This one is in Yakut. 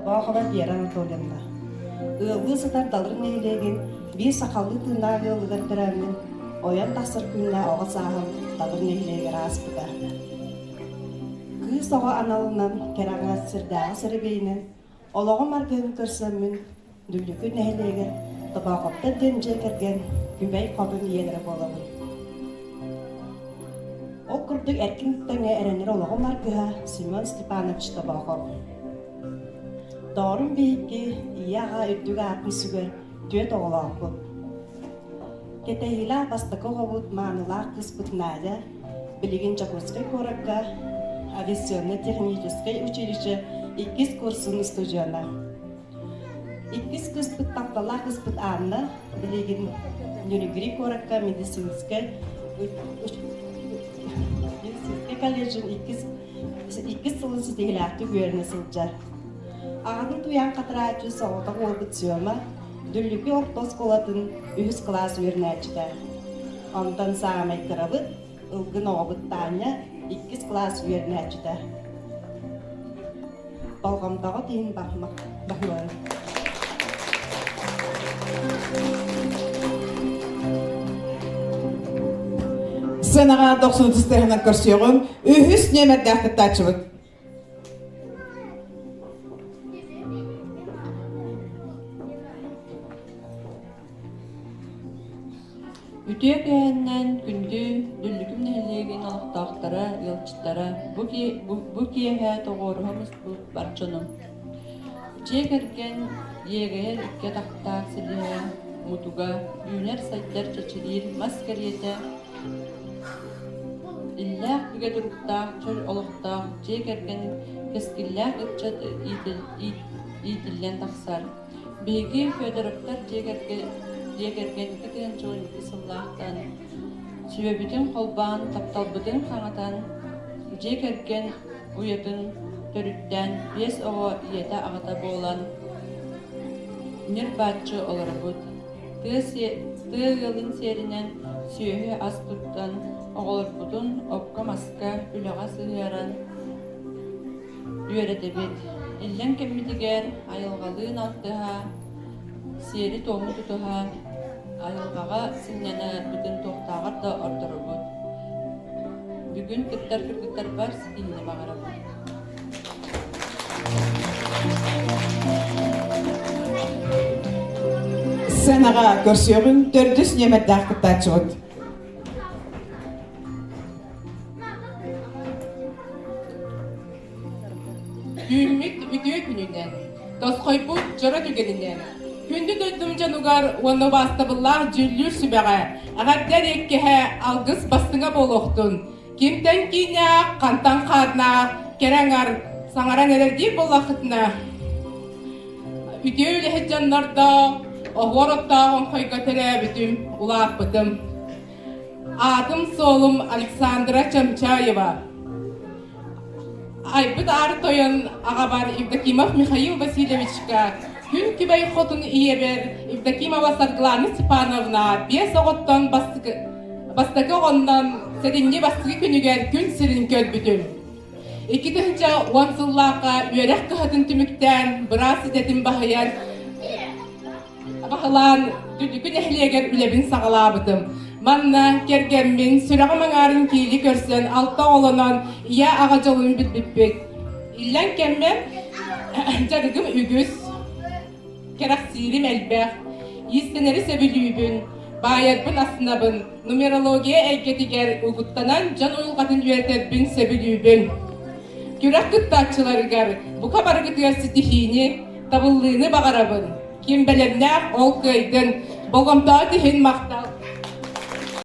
Тобоохова Вера Анатольевна. Ыаллыы сытар Далыр нэһилиэгин биир сахалыы тыыннаах ыалыгар төрөөммүн, ойон тахсар күннээх оҕо сааһым Далыр нэһилиэгэр ааспыта. Кыыс оҕо аналынан кэрэҕэ сирдээҕи сэрэбиэйинэн олоҕум аргыһын көрсөммүн, Дүллүкү нэһилиэгэр Тобоохоптор диэн дьиэ кэргэн Күбэй хотун ийэлэрэ буолабын. Ол курдук эркин тэҥэ эрэнэр олоҕум аргыһа Семен Степанович Тобоохоп. Доҕорум биһикки ийэ-аҕа үрдүк аатын сүгэр түөрт оҕолоохпут. Кэтэһиилээх бастакы оҕобут маанылаах кыыспыт Надя билигин Дьокуускай куоракка авиационно-техническэй училище иккис курсун устудьуона. Иккис кыыспыт тапталлаах кыыспыт Анна билигин Нерюнгри куоракка медицинскэй медицинскэй колледжын иккис иккис сылын ситиһилээхтик үөрэнэ сылдьар. Аҕатын туйаан хатарааччы соҕотох уолбут Сёма Дүллүкү орто оскуолатын үһүс кылаас үөрэнээччитэ. Онтон саамай кырабыт, ылгын оҕобут Таня иккис кылаас үөрэнээччитэ. Болҕомтоҕут иһин баһылыан. Сценаҕа дохсун ытыстыһынан көрсүөҕүҥ. Үһүс нүөмэрдээх кыттааччыбыт. Үтүө кэһэннэн күндү Дүллүкүм нэһилиэгин олохтоохторо, ыалдьыттара бу, бу киэһэ тоҕуоруһа муспут бар дьонум. Дьиэ кэргэн иэгэйэр икки атахтаах силиһэ, мутуга, үүнэр-сайдар чэчириир мас кэриэтэ, иллээх бигэ туруктаах, чөл олохтоох дьиэ кэргэн кэскиллээх ыччат иитиллэн тахсар. Биһиги Федоровтар дьиэ кэргэн дьиэ кэргэн 2012 сыллаахтан сүбэбитин холбоон, тапталбытын хаҥатан, дьиэ кэргэн уйатын төрүттээн биэс оҕо ийэтэ-аҕата буолан ньир-бааччы олоробут. Тыа, тыа ыалын сиэринэн сүөһү-ас туттан, оҕолорбутун окко-маска, үлэҕэ сыһыаран Үөрэтэбит. Иллэҥ кэммитигэр айылҕалыын алтыһа, сиэри-туому тутуһа, айылҕаҕа сынньанарбытын туохтааҕар да ордоробут. Бүгүн кыттар кыргыттарбар ситиһиини баҕарабын. Сценаҕа көрсүөҕүҥ төрдүс нүөмэрдээх кыттааччыбыт. Түүммүт үтүө күнүнэн, тосхойбут дьоро түгэнинэн, күндү дойдум дьонугар уонна убаастабыллаах дьүүллүүр сүбэҕэ эҕэрдэ эриэккэһэ алгыс бастыҥа буолуохтун! Кимтэн кииннээх, хантан хааннаах, кэрэ аҥар, саҥаран эрэрдиир буоллаххытына, үтүө үлэһит дьоннордоох, оһуор оттоох оҥхойго төрөөбүтүм, улааппытым. Аатым-суолум Александра Чамчаева. Айбыт аар тойон аҕабар Евдокимов Михаил Васильевичка, күн күбэй хотун ийэбэр Евдокимова Саргылана Степановна биэс оҕоттон бастакы, бастакы оҕоннон сэтинньи бастакы күнүгэр күн сирин көрбүтүм. 2010 сыллаахха үөрэх кыһатын түмүктээн, быраас идэтин баһыйан, Баһылаан Дүллүкү нэһилиэгэр үлэбин саҕалаабытым. Манна кэргэммин, сүрэҕим аҥаарын киили көрсөн, алта оҕолонон, ийэ-аҕа дьолун билбиппит. Иллэҥ кэммэр дьарыгым үгүс, кэрэхсиирим элбэх, иистэнэри сөбүлүүбүн, баайарбын астынабын, нумерология эйгэтигэр угуттанан дьон уйулҕатын үөрэтэрбин сөбүлүүбүн. Күрэх кыттааччыларыгар бука барыгытыгар ситиһиини, табыллыыны баҕарабын. Ким бэлэмнээх, ол кыайдын. Болҕомтоҕут иһин махтал.